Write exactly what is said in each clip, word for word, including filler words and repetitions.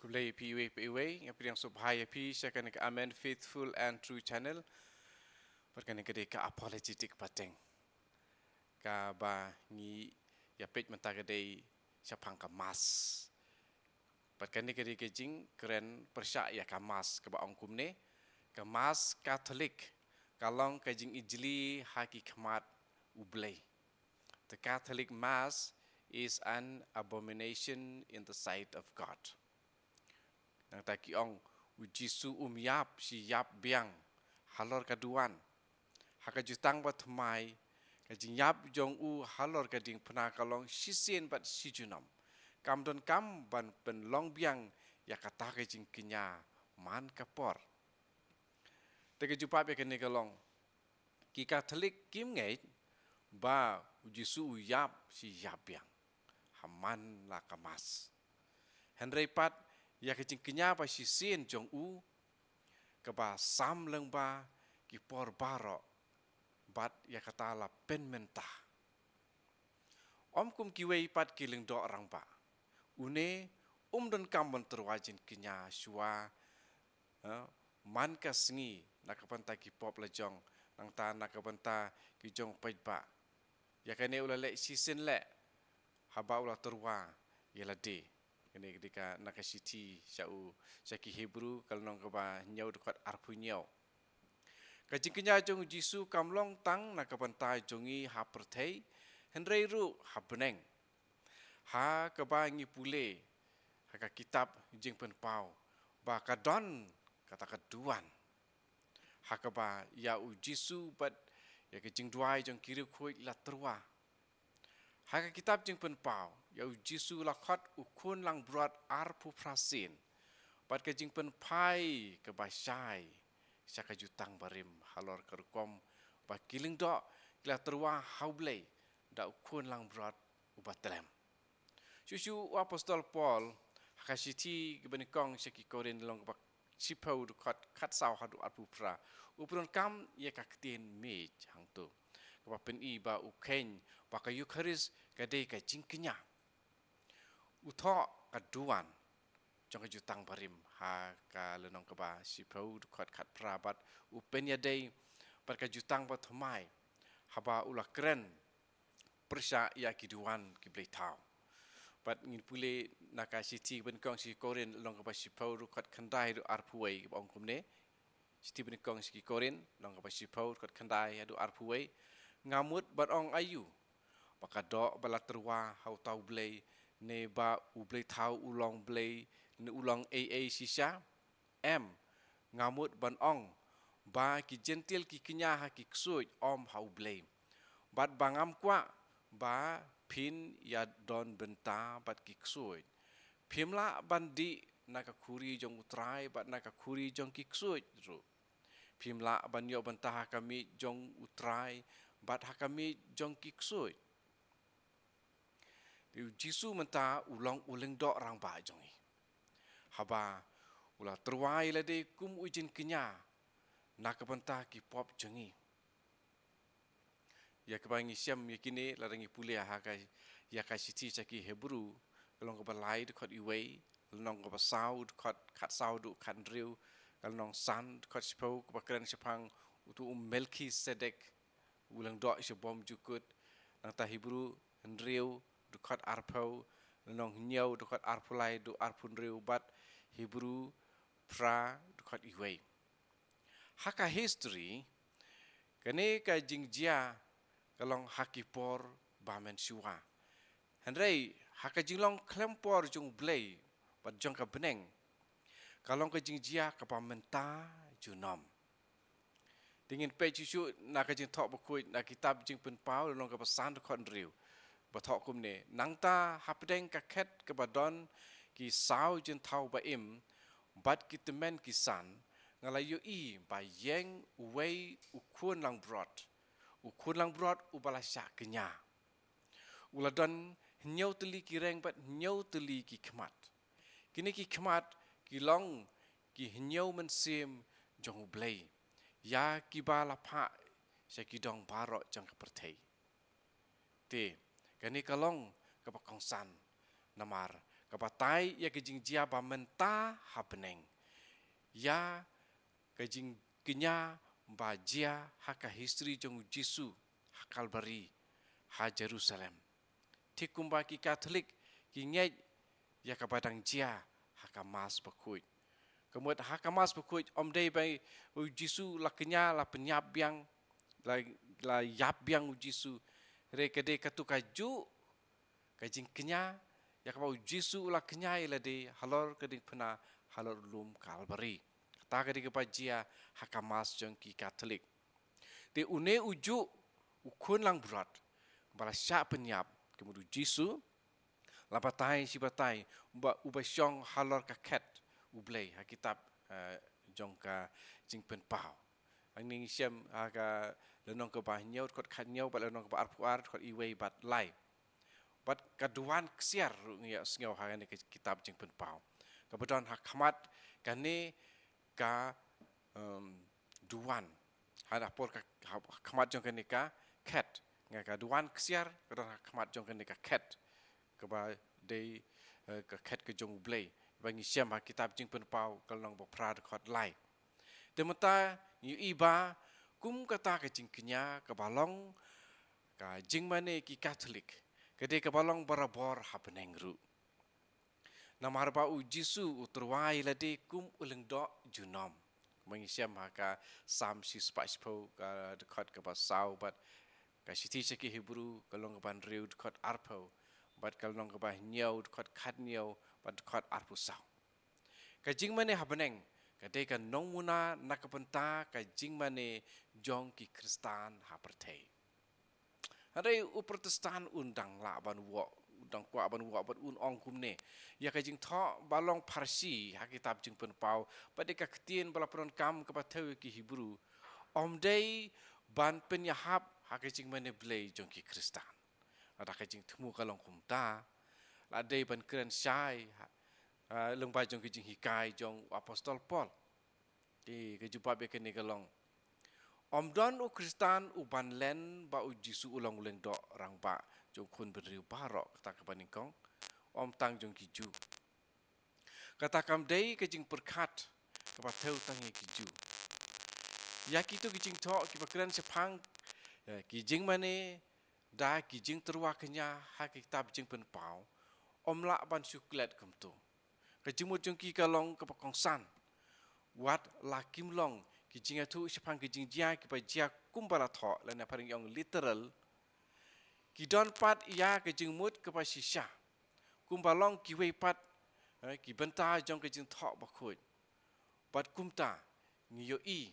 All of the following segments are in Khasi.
Khublei phi iwei pa iwei, nga pdiang sngewbha ïa phi sha kane ka Amen Faithful and True Channel. Bad kane ka dei ka apologetic pateng, kaba ngi ïa peit mynta ka dei shaphang ka Mass. Bad kane ka dei ka jingkren pyrshah ïa ka Mass kaba ong kumne: ka Mass Katholik ka long ka jingijli ha ki khmat U Blei. The Catholic Mass is an abomination in the sight of God. Nangta ki ong, U Jisu um ïap shi ïap biang halor ka duwan. Ha ka jutang bathymmai, ka jingïap jong u halor ka diengphna ka long shisien bad shi junom. Kam donkam ban pynlong biang ïa kata ka jingkñia man ka por. Te ka jubab ïa kane ka long, ki Katholik kim ngeit ba U Jisu u ïap shi ïap biang ha man la ka Mass. Hynrei pat ïa ka jingkñia ba shisien jong u, kaba sam lyngba ki por baroh, bad ïa kata la pynmynta. Ym kum kiwei pat ki lyngdoh rangbah, une um donkam ban tyrwa jingkñia shuwa, eh, man ka sngi na ka bynta ki pop lajong, nangta na ka bynta ki jong paidbah. Ïa kane u la leh shisien leh haba u la tyrwa ïa lade. Kane ka dei ka na ka shithi sha u, sha ki Hebru, ka lynnong kaba hynñiew, dkhot arphew hynñiew. Ka jingkñia jong U Jisu kam long tang na ka bynta jong ngi ha pyrthei, hynrei ruh ha bneng. Ha kaba ngi pule ha ka kitab Jingpynpaw ba ka don kata ka duwan ha kaba ïa U Jisu bad ïa ka jingduwai jong ki riewkhuid la tyrwa. Ha ka kitab Jingpynpaw, ïa U Jisu la khot u khun langbrot arphew phra sien, bad ka jingpynphai kaba shai sha ka jutang barim halor ka rukom ba ki lyngdoh ki la tyrwa ha U Blei da u khun langbrot uba tlem. Shuh shuh u Apostol Paul ha ka shithi kaba nyngkong sha ki Korinth, lynnong kaba shiphew, dkhot khatsaw haduh arphew phra, u pyndonkam ïa ka ktien miej hangto, kaba pyni ba u kheiñ ba ka Eukharist ka dei ka jingkñia. U thoh ka duwan jong ka jutang barim ha ka lynnong kaba shiphew, dkhot khatphra, bad u pynïadei bad ka jutang bathymmai haba u la kren pyrshah ïa ki duwan ki blei thaw. Bad ngin pule na ka shithi kaba nyngkong sha ki Korinth, lynnong kaba shiphew, dkhot khyndai haduh arphew wei, kaba ong kumne. Shithi ba nyngkong sha ki Korinth, lynnong kaba shiphew, dkhot khyndai haduh arphew wei. Nga mut ban ong aïu? Ba ka doh ba la tyrwa ha uta U Blei, ne ba u blei thaw u long Blei, ne u long ei ei shisha? Em, nga mut ban ong ba ki Jentil ki kñia ha ki ksuid, ym ha U Blei. Bad ba ngam kwah ba phin ïadon bynta bad ki ksuid. Phim lah ban dih na ka khuri jong U Trai bad na ka khuri jong ki ksuid ruh. Phim lah ban ïoh bynta ha ka miej jong U Trai bad ha ka miej jong ki ksuid. Te U Jisu mynta u long u lyngdoh rangbah jong ngi, haba u la tyrwa ïa lade kum u jingkñia na ka bynta ki pop jong ngi. Ïa kaba ngi shem ïa kine, lada ngi pule ha ka, ïa ka shithi sha ki Hebru, ka lynnong kaba lai, dkhot iwei, ka lynnong kaba saw, dkhot khatsaw haduh khathynriew, ka lynnong san, dkhot shiphew, kaba kren shaphang utu u Melkisedek, u lyngdoh sha bymjukut. Nangta Hebru hynriew, dkhot arphew, lynnong hynñiew, dkhot arphew lai haduh arphew hynriew, bad Hebru phra, dkhot iwei. Ha ka history, kane ka jingjia ka long ha ki por ba mynshuwa. Hynrei ha ka jinglong khlem por jong U Blei bad jong ka bneng, ka long ka jingjia kaba mynta junom. Te ngin peit shuh shuh na ka Jingthoh Bakhuid na kitab Jingpynpaw, lynnong kaba san, dkhot hynriew, ba thoh kumne: Nangta hapdeng ka khet kaba don ki saw jynthaw ba im bad ki tymmen ki san, nga la ïohi ba ïeng uwei u khun langbrot, u khun langbrot uba la shah kñia. U la don hynñiew tylli ki reng bad hynñiew tylli ki khmat. Kine ki khmat ki long ki hynñiew mynsiem jong U Blei, ïa kiba la phah sha ki dong baroh jong ka pyrthei. Te kane ka long kaba kongsan, namar Ka batai ïa ka jingjia ba mynta ha bneng, ïa ka jingkñia ba jia ha ka history jong u Jisu ha Kalbari, ha Jerusalem. Thik kumba ki Katholik ki ngeit ïa kaba dang jia ha ka Mass bakhuid. Ka mut ha ka Mass bakhuid ym dei ba u Jisu la kñia, la pynïap biang, la, la ïap biang u Jisu. Hynrei ka dei katto kajuh ka jingkñia ïa kaba u Jisu u la kñia ïa lade halor ka diengphna, halor u lum Kalbari. Kata ka dei kaba jia ha ka Mass jong ki Katholik. Te une ujuh u khun langbrot ba la shah pynïap, ka mut u Jisu, la batai shi batai, uba, uba shong halor ka khet U Blei ha kitab, eh, jong ka Jingpynpaw. Hangne ngi shem ha ka lynnong kaba hynñiew, dkhot khathynñiew, bad lynnong kaba arphew ar, dkhot iwei bad lai. Bad ka duwan ksiar ruh ngi ïohsngew ha kane ka kitab Jingpynpaw, kaba don ha khmat kane ka, em, duwan. Ha, ha por ka, ha khmat jong kane ka khet. Nga, ka duwan ksiar ka don ha khmat jong kane ka khet, kaba dei, eh, ka khet ka jong U Blei, ba ngi shem ha kitab Jingpynpaw ka lynnong ba phra, dkhot lai. Te mynta ngi ïohi ba kum kata ka jingkñia kaba long ka jingmane ki Katholik, ka dei kaba long barabor ha bneng ruh. Namar ba u Jisu u tyrwa ïa lade kum u lyngdoh junom. Kumba ngi shem ha ka Salm shispah shiphew, ka dkhot kaba saw, bad ka shithi sha ki Hebru ka lynnong kaba hynriew, dkhot arphew, bad ka lynnong kaba hynñiew, dkhot khathynñiew, bad dkhot arphew saw. Ka jingmane ha bneng ka dei ka nongmuna na ka bynta ka jingmane jong ki Khristan ha pyrthei. Hynrei u Protestant un dang lah ban wad, un dang kwah ban wad, bad un ong kumne: ïa ka jingthoh ba long pharshi ha kitab Jingpynpaw, bad ïa ka ktien ba la pyndonkam kaba thew ïa ki Hebru, ym dei ban pynïahap ha ka jingmane Blei jong ki Khristan. Lada ka jingthmu ka long kumta, la dei ban kren shai ha, ha, lyngba jong ka jinghikai jong u Apostol Paul. Te ka jubab ïa kane ka long: ym don u Khristan uban len ba u Jisu u long u lyngdoh rangbah jong u khun bynriew baroh, kata kaba nyngkong, ym tang jong ki Jiw. Kata kam dei ka jingpyrkhat kaba thew tang ïa ki Jiw. Ïa kito ki jingthoh kiba kren shaphang, eh, ki jingmane da ki jingtyrwa kñia ha ka kitab Jingpynpaw, ym lah ban shu klet kumto. Ka jingmut jong ki ka long kaba kongsan. Wat la kim long ki jingïathuh shaphang ki jingjia kiba jia kumba la thoh, lane phareng ong literal, ki don pat ïa ka jingmut kaba shisha, kumba long kiwei pat, eh, ki bynta jong ka Jingthoh Bakhuid. Bad kumta ngi ïohi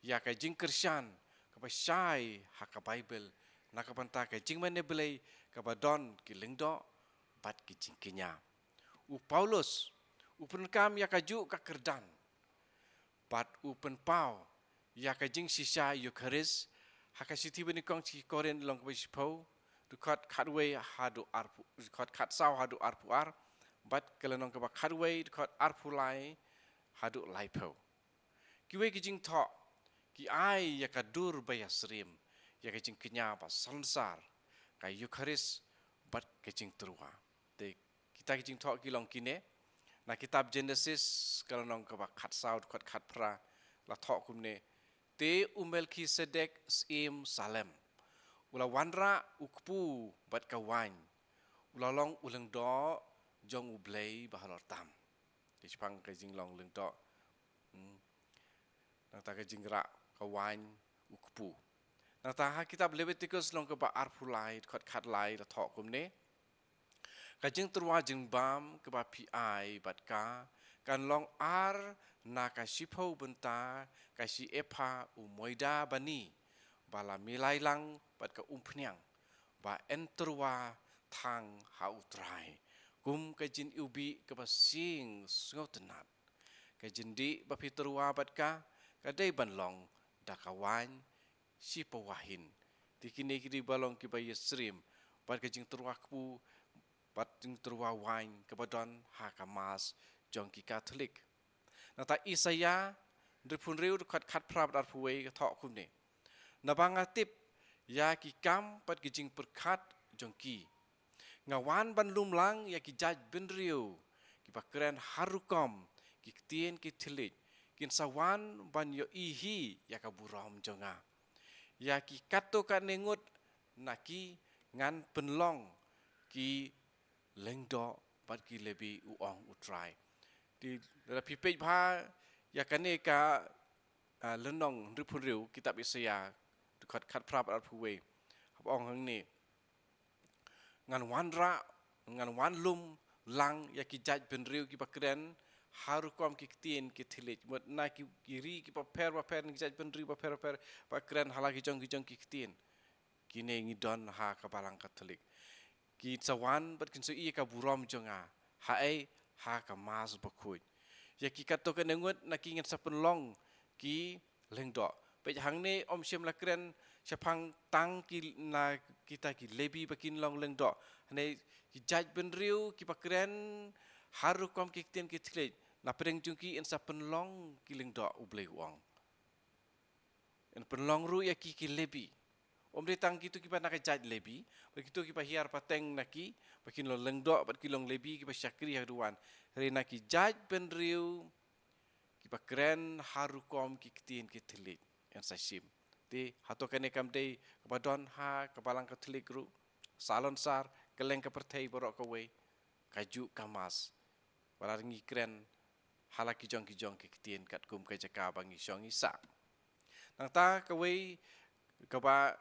ïa ka jingkyrshan kaba shai ha ka Baibl na ka bynta ka jingmane Blei kaba don ki lyngdoh bad ki jingkñia. U Paulus u pyndonkam ïa kajuh ka kyrdan, bad u pynpaw ïa ka jingshisha Eukharist ha ka shithi banyngkong sha ki Korinth lynnong kaba shiphew, dkhot khatwei haduh arphew, dkhot khatsaw haduh arphew ar, bad ka lynnong kaba khatwei, dkhot arphew lai haduh laiphew. Kiwei ki jingthoh ki ai ïa ka dur ba ïasyriem ïa ka jingkñia ba salonsar, ka Eukharist bad ka jingtyrwa. Te kita ki jingthoh ki long kine: na kitab Jenesis ka lynnong kaba khatsaw, dkhot khatphra, la thoh kumne: Te u Melkisedek syiem Salem u la wanrah u kpu bad ka waiñ, u la long u lyngdoh jong U Blei Bahalor Tam. Te shaphang ka jinglong lyngdoh, hmm, nangta ka jingrah ka waiñ, u kpu. Nangta ha kitab Leviticus lynnong kaba arphew lai, dkhot khatlai, la thoh kumne: Ka jingtyrwa jingbam kaba phi ai bad ka kan long ar na ka shiphew bynta ka shi epha u moida bani, ba la milai lang bad ka umphniang, ba yn tyrwa thang ha U Trai kum ka jingïewbih kaba sing sngewtynnat. Ka jingdih ba phi tyrwa bad ka, ka dei ban long da ka waiñ shi pawa hin. Te kine ki dei ba long kiba ïasyriem bad ka jingtyrwa kpu bad jingtyrwa waiñ kaba don ha ka Mass jong ki Katholik. Nangta Isaïah hynriewphew hynriew, dkhot khatphra bad arphew wei, ka thoh kumne: Naba nga tip ïa ki kam bad ki jingpyrkhat jong ki, Nga wan ban lum lang ïa ki jaitbynriew kiba kren har rukom ki ktien ki thylliej, kin sa wan ban ïohi hi ïa ka burom jong nga. Ïa ki katto katne ngut na ki ngan pynlong ki lyngdoh bad ki Lebi, u ong U Trai. Te lada phi peit bha ïa kane ka, ah, lynnong hynriewphew hynriew kitab Isaïah, dkhot khatphra bad arphew wei, haba ong hangne: Ngan wanrah, ngan wan lum lang ïa ki jaitbynriew kiba kren har rukom ki ktien ki thylliej. Mut na ki, ki ri kiba pher bapher, na ki jaitbynriew bapher bapher, ba kren ha la ki jong ki jong ki ktien. Kine ngi don ha ka Balang Katholik. Kin sa wan bad kin sa ïohi ïa ka burom jong nga. Ha ei? Ha ka Mass bakhuid. Ïa ki katto katne ngut na ki ngan sa pynlong ki lyngdoh. Peit hangne, ym shym la kren shaphang tang ki, na kita ki Lebi ba kin long lyngdoh. Hangne ki jaitbynriew kiba kren har rukom ki ktien ki thylliej, na pdeng jong ki yn sa pynlong ki lyngdoh, U Blei u ong. Yn pynlong ruh ïa ki ki Lebi. Ym dei tang kito kiba na ka jait Lebi, bad kito kiba hiar pateng na ki, ba kin long lyngdoh bad ki long Lebi kiba shakri ha ka duwan. Hynrei na ki jaitbynriew kiba kren har rukom ki ktien ki thylliej, yn sa shim. Te hato kane kam dei kaba don ha ka Balang Katholik ruh? Salonsar, kylleng ka pyrthei baroh kawei, kajuh ka Mass, wat la ngi kren ha la ki jong ki jong ki ktien katkum ka jaka ba ngi shong ngi sah. Nangta kawei kaba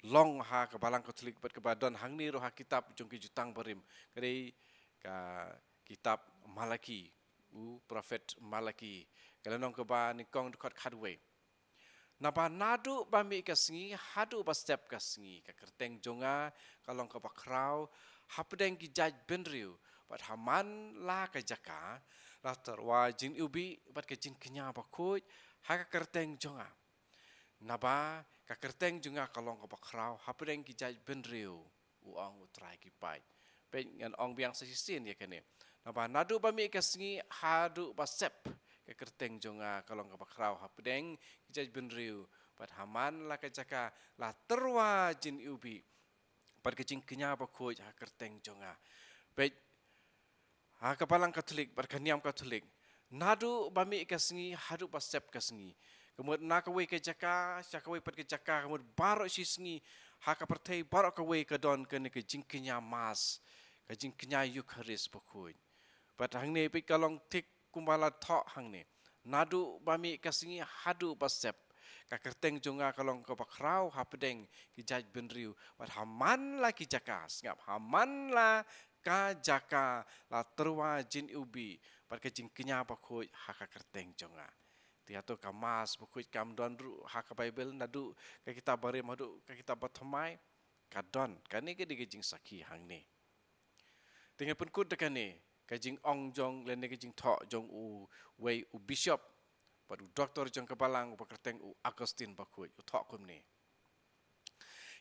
long ha ka Balang Katholik bad kaba don hangne ruh ha kitab jong ki Jutang Barim, ka dei ka kitab Malaki, u prophet Malaki, ka lynnong kaba nyngkong, dkhot khatwei. Naba naduh ba mih ka sngi haduh ba sep ka sngi, ka kyrteng jong nga ka long kaba khraw hapdeng ki jaitbynriew, bad ha man la ka jaka la tyrwa jingïewbih bad ka jingkñia bakhuid ha ka kyrteng jong nga. Naba ka kyrteng jong nga ka long kaba khraw hapdeng ki jaitbynriew, u ong U Trai ki paid. Peit, ngan ong biang sa shisien ïa kane. Naba naduh ba mih ka sngi haduh ba sep, ka kyrteng jong nga ka long kaba khraw hapdeng ki jaitbynriew, bad ha man la ka jaka la tyrwa jingïewbih bad ka jingkñia bakhuid ha ka kyrteng jong nga. Peit, ha ka Balang Katholik bad ka niam Katholik, naduh ba mih ka sngi haduh ba sep ka sngi. Ka mut na kawei ka jaka sha kawei pat ka jaka, ka mut baroh shi sngi ha ka pyrthei baroh kawei ka don kane ka jingkñia Mass, ka jingkñia Eukharist bakhuid. Bad hangne peit ka long thik kumba la thoh hangne. Naduh ba mih ka sngi haduh ba sep, ka kyrteng jong nga ka long kaba khraw hapdeng ki jaitbynriew, bad ha man la ki jaka, sngap, ha man la ka jaka la tyrwa jingïewbih bad ka jingkñia bakhuid ha ka kyrteng jong nga. Te hato ka Mass bakhuid kam don ruh ha ka Baibl, naduh ka kitab Barim haduh ka kitab Bathymmai? Ka don. Kane ka dei ka jingsakhi hangne. Te ngan pynkut da kane ka jingong jong, lane ka jingthoh jong uwei u bishop bad u doktor jong ka Balang, uba kyrteng u Augustine bakhuid, u thoh kumne: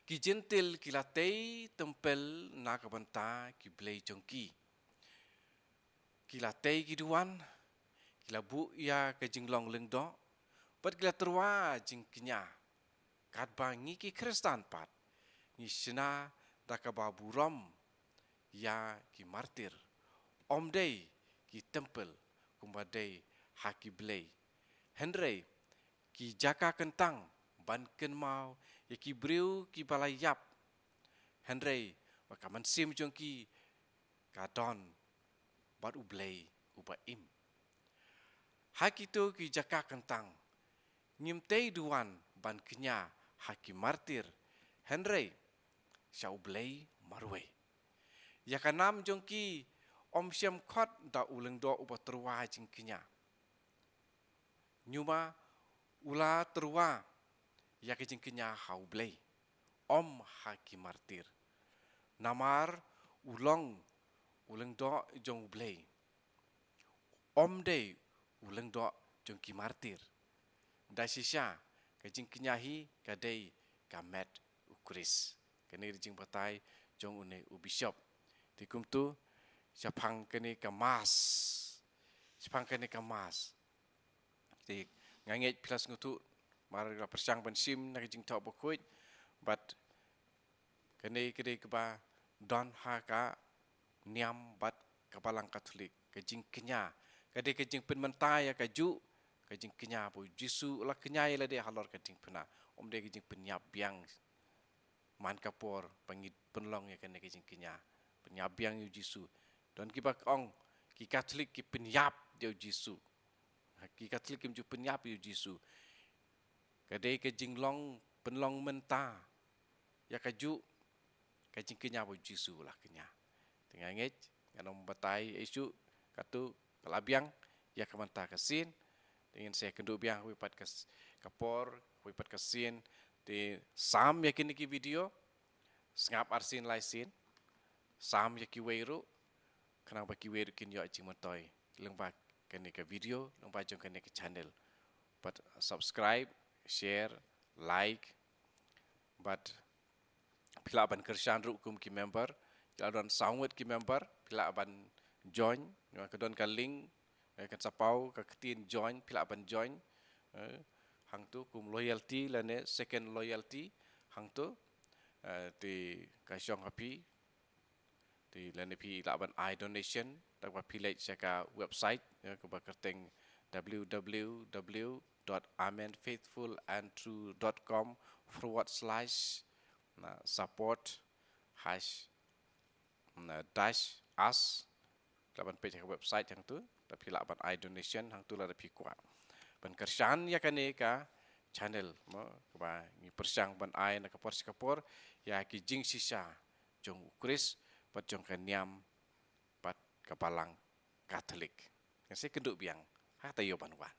Ki Jentil ki la tei templ na ka bynta ki blei jong ki. Ki la tei ki duwan, ki la buh ïa ka jinglong lyngdoh, bad ki la tyrwa jingkñia. Katba ngi ki Khristan pat, ngi shna da kaba burom ïa ki martir, ym dei ki templ kumba dei ha ki blei, hynrei ki jaka kyntang ban kynmaw ïa ki briew kiba la ïap, hynrei ba ka mynsiem jong ki ka don bad U Blei uba im. Ha kito ki jaka kyntang ngim tei duwan ban kñia ha ki martir, hynrei sha U Blei marwei. Ïa ka nam jong ki ym shym khot da u lyngdoh uba tyrwa jingkñia. Ñiuma u la tyrwa ïa ka jingkñia ha U Blei, ym ha ki martir. Namar u long u lyngdoh jong U Blei, ym dei u lyngdoh jong ki martir. Da shisha ka jingkñia hi ka dei ka met U Khrist. Kane ka dei jingbatai jong une u bishop. Te kumto, shaphang kane ka Mass, shaphang kane ka Mass, te nga ngeit phi la sngewthuh, mar la pyrshang ban shim na ka jingthoh bakhuid, bad kane ka dei kaba don ha ka niam bad ka Balang Katholik, ka jingkñia. Ka dei ka jingpynmynta ïa kajuh ka jingkñia ba u Jisu u la kñia ïa lade halor ka jingpynim. Ym dei ka jingpynïap biang man ka por ba ngi pynlong ïa kane ka jingkñia. Pynïap biang ïa u Jisu. Don kiba ong ki Katholik ki pynïap ïa u Jisu. Ki Katholik kim ju pynïap ïa u Jisu. Ka dei ka jinglong, pynlong mynta ïa kajuh ka jingkñia ba u Jisu u la kñia. Te nga ngeit ngan ym batai ïa shuh, katto ka la biang ïa ka mynta ka sien. Te ngin sa ïakynduh biang ha kawei pat ka s-, ka por, ha kawei pat ka sien. Te sam ïa kine ki video, sngap arsien laisien, sam ïa kiwei ruh, khnang ba kiwei ruh kin ïoh jingmyntoi lyngba kane ka video, lyngba jong kane ka channel. Bad subscribe, share, like, bad phi lah ban kyrshan ruh kum ki member, ki la don saw ngut ki member, phi lah ban join, ka don ka link, eh, kan sa paw ka ktien join, phi lah ban join, eh, hangto kum loyalty lane second loyalty, hangto, eh, te ka shong ha phi, te lane phi lah ban ai donation, da kaba phi leit sha ka website, eh, kaba kyrteng w w w dot amen faithful and true dot com forward slash, na, support hash, na, dash us. Phi lah ban peit ha ka website hangto, da phi lah ban ai donation hangto lada phi kwah. Ban kyrshan ïa kane ka channel, mo, kaba ngi pyrshang ban ai na ka por sha ka por ïa ki jingshisha jong u Khrist, bad jong ka niam, bad ka Balang Katholik. Ngin sa ïakynduh biang ha ka taïew ban wan.